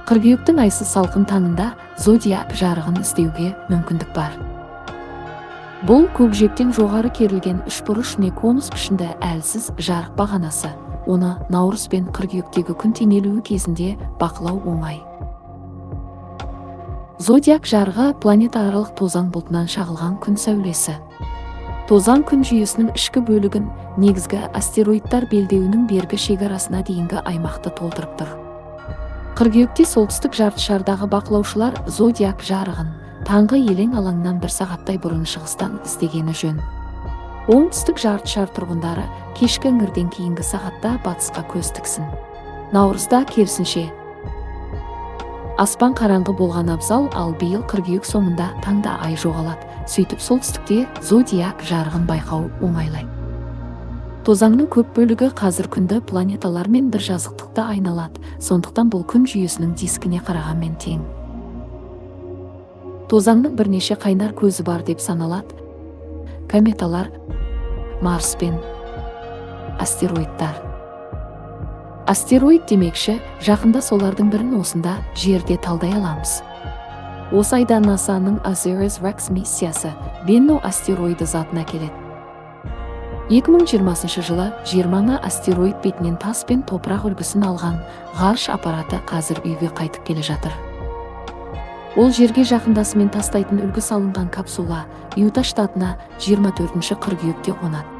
Қыркүйектің айсыз салқын таңында зодиак жарығын іздеуге мүмкіндік бар. Бұл көкжиектен жоғары керілген үшбұрыш не конус пішінді әлсіз жарық бағанасы. Оны наурыз бен қыркүйектегі күн теңелуі кезінде бақылау оңай. Зодиак жарығы — планетааралық тозаң бұлтынан шағылған күн сәулесі. Тозаң күн жүйесінің ішкі бөлігін, негізгі астероидтар белдеуінің бергі шекарасына дейінгі аймақты толтырып тұр. Қыркүйекте солтүстік жартышардағы бақылаушылар зодиак жарығын таңғы елең алаңнан бір сағаттай бұрын шығыстан іздегені жөн. Оңтүстік жартышар тұрғындары кешкі іңірден кейінгі сағатта батысқа көз тіксін. Наурызда керісінше, аспан қараңғы болған абзал. Ал биыл қыркүйек соңында таңда ай жоғалады, сөйтіп солтүстікте зодиак жарығын байқау оңайлайды. Тозаңның көп бөлігі қазір күнді планеталармен бір жазықтықта айналады, сондықтан бұл күн жүйесінің дискіне қарағанмен тең. Тозаңның бірнеше қайнар көзі бар деп саналады: кометалар, Марс пен астероидтар. Астероид демекші, жақында солардың бірін осында, Жерде талдай аламыз. Осы айда НАСА-ның OSIRIS-REx миссиясы Бенну астероиды затын әкеледі. 2020 жылы Жер маңы астероид бетінен тас пен топырақ үлгісін алған ғарыш аппараты қазір үйге қайтып келе жатыр. Ол жерге жақындасымен тастайтын үлгі салынған капсула Юта штатына 24 қыркүйекте қонады.